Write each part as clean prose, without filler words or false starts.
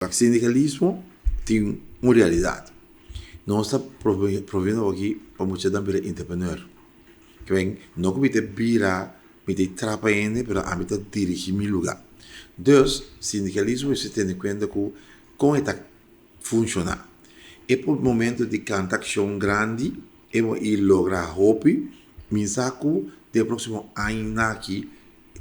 Sindikalismo tin un realidat. Nos ta promoviendo aki pa muchanan bira entrepreneur. Ke men no ku mi ta bira, mi ta trapa hende, pero ami ta dirigi mi luga. Dus sindikalismo mester tene kuenta ku kon e ta funshoná. E por momento di kanta akshon grandi e bo i logra hopi, mi sa ku den e próksimo añanan aki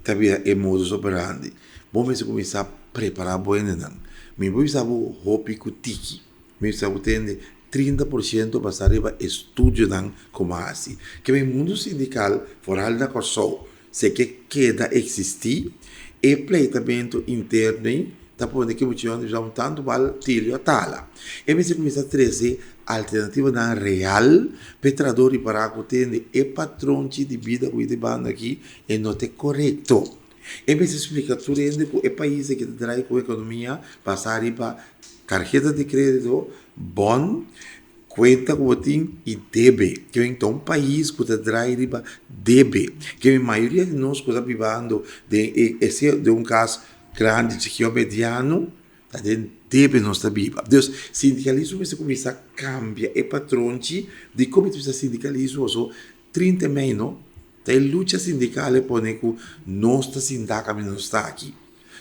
Ta bira e modus operandi. Bo mester kuminsá prepará bo hendenan. Mi por bisa bo hopi ku tiki. Mi bisa bo tende 30% basá riba estudionan ku bo a hasi. Ke men mundu sindikal, foral na Kòrsou, si e ke keda eksistí, e pleitamentu interno ei ta pone ke mucha yòn bisa bo tantu bal tilio a tala. E mester kuminsá trese alternativanan real pa e trahadó ripará ku tende e patronchi di bida ku e ta banda aki E no ta e korekto. E mester splika tur hende ku e pais aki ta drai ku ekonomia basá riba tarheta di kredito, bon, kuenta ku bo tin i debe. Ke men ta un pais ku ta drai riba debe. Ke men mayoria di nos ku ta bibando den e e den un kas grandi, chikí òf mediano ta den debe nos ta biba. Dus sindikalismo mester kuminsá kambia e patronchi di kon mi ta bisa sindikalismo pasobra 30 mei no. Ta e lucha sindikal e pone ku nos ta sinta kaminda nos ta aki.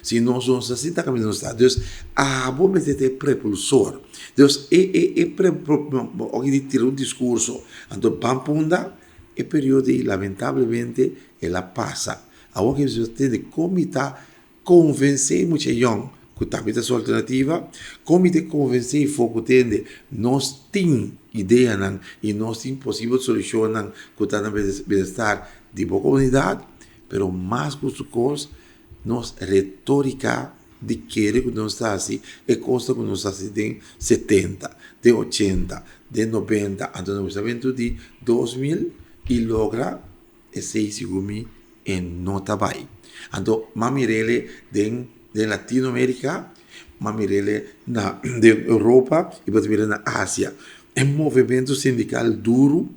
Si nos no ta sinta kaminda nos ta. Dus abo mester ta e prepulsor. Dus e e e pre oki di tira un diskurso anto ban punda e periodo ei lamentablemente el a pasa. Awor ke nos tende kon mi ta Konvensé mucha yòn ku tambe ta su alternativa. Kon mi ta konvensé e fo ku tende nos tin ideanan i nos tin posibel solushonnan ku ta na bienestar di bo komunidat, pero mas ku su kos nos retórika di kere ku nos ta hasi e kosnan ku nos a hasi den setenta, den ochenta, den nobenta, anto na kuminsamentu di 2000 i logra Esei sigur mi e no ta bai. Anto m'a mir'ele den den Latinoamerica, m'a mir'ele na den Europa y bo ta mira na Asia. E movimento sindical duru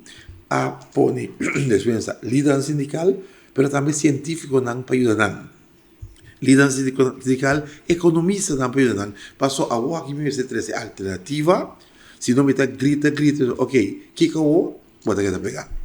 a pone despensa lidernan sindical pero tambe cientificonan pa yuda nan. Lidernan sindical, economistanan pa yuda nan. Paso awor aki mi mester trece alternativa, si no mi ta grita grita ok kiko awor? Bo ta keda pega.